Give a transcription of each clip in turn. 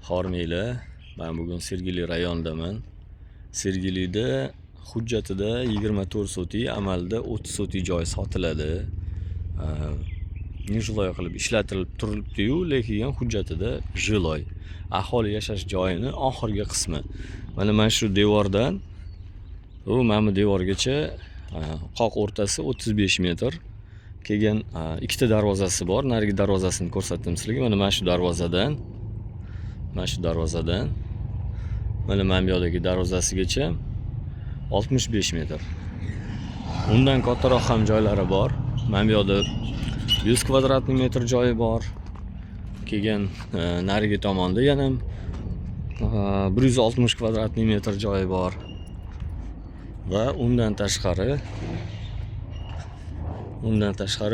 Hormanglar. Men bugun Sergeli rayonidaman. Sergelida hujjatida 24 sotik, amalda 30 sotik joy sotiladi. Нежилой qilib ishlatilib turibdi-yu, lekin hujjatida жилой. Aholi yashash joyini oxirgi qismi. Mana shu devordan u mana bu devorgacha qoq o'rtasi 35 metr. Keyin ikkita darvozasi bor. Narigi darvozasini ko'rsatdim sizlarga. Mana shu darvozadan mana bu yoqdagi darvozasigacha 65 metr. Undan kattaroq ham joylari bor. Mana bu yoqda 100 квадратный metr joyi bor. Keyin narigi tomonda yana 160 квадратный metr joyi bor. Va undan tashqari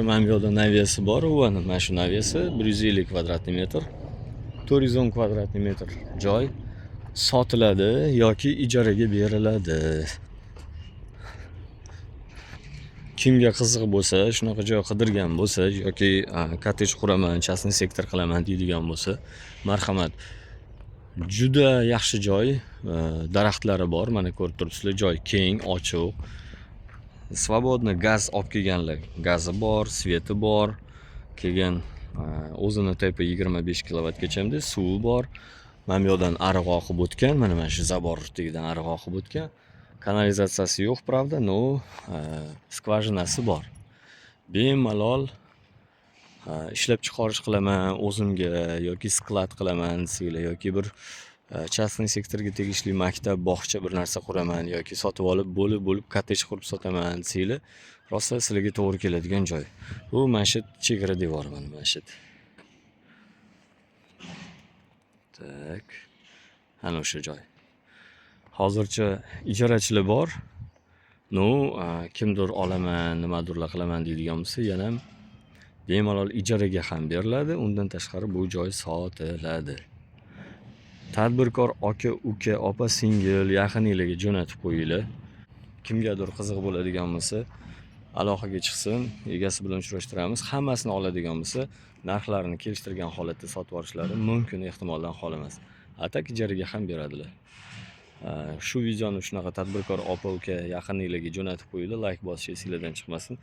mana bu yoqda навес i bor. U mana shu навес i 150 квадратный metr. 410 квадратный metr joy sotiladi yoki ijaraga beriladi. Kimga qiziq bo'lsa, shunaqa joy qidirgan bo'lsa yoki kottej quraman, частный сектор qilaman deydigan bo'lsa, marhamat. Juda yaxshi joy, daraxtlari bor, mana ko'rib turibsizlar, joy keng, ochiq. Свободно gaz olib kelganlar, gazi bor, свет i bor. Keyin o'zini ТЭП i 25 kilovatgachamda suvi bor. Mana bu yoqdan ariq oqib o'tgan, mana shu забор tagidan ariq oqib o'tgan. Kanalizatsiyasi yo'q, правда, но скважина si bor. Bemalol ishlab chiqarish qilaman o'zimga yoki склад qilaman desanglar yoki bir частный сектор ga tegishli maktab, bog'cha, bir narsa quraman yoki sotib olib bo'lib-bo'lib kottej qurib sotaman desanglar, rosa sizlarga to'g'ri keladigan joy. Bu mana shu chegara devori, mana shu. Так. Ana o'sha joy. Hozircha ijarachilar bor. Ну, kimdir olaman, nimadirlar qilaman deydigan bo'lsa, yana bemalol ijaraga ham beriladi. Undan tashqari bu joy sotiladi. Tadbirkor aka, uka, opa, singil yaqininglarga jo'natib qo'yinglar. Kimgadir qiziq bo'ladigan bo'lsa, aloqaga chiqsin, egasi bilan uchrashtiramiz. Hammasini oladigan bo'lsa, narxlarini kelishtirgan holatda sotib yuborishlari mumkin, ehtimoldan xoli emas. А так ijaraga ham beradilar. Shu videoni shunaqa tadbirkor opa, uka yaqininglarga jo'natib qo'yinglar, layk bosish esinglardan chiqmasin.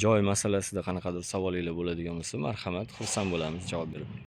Joy masalasida qanaqadir savolinglar bo'ladigan bo'lsa, marhamat, xursand bo'lamiz javob berib.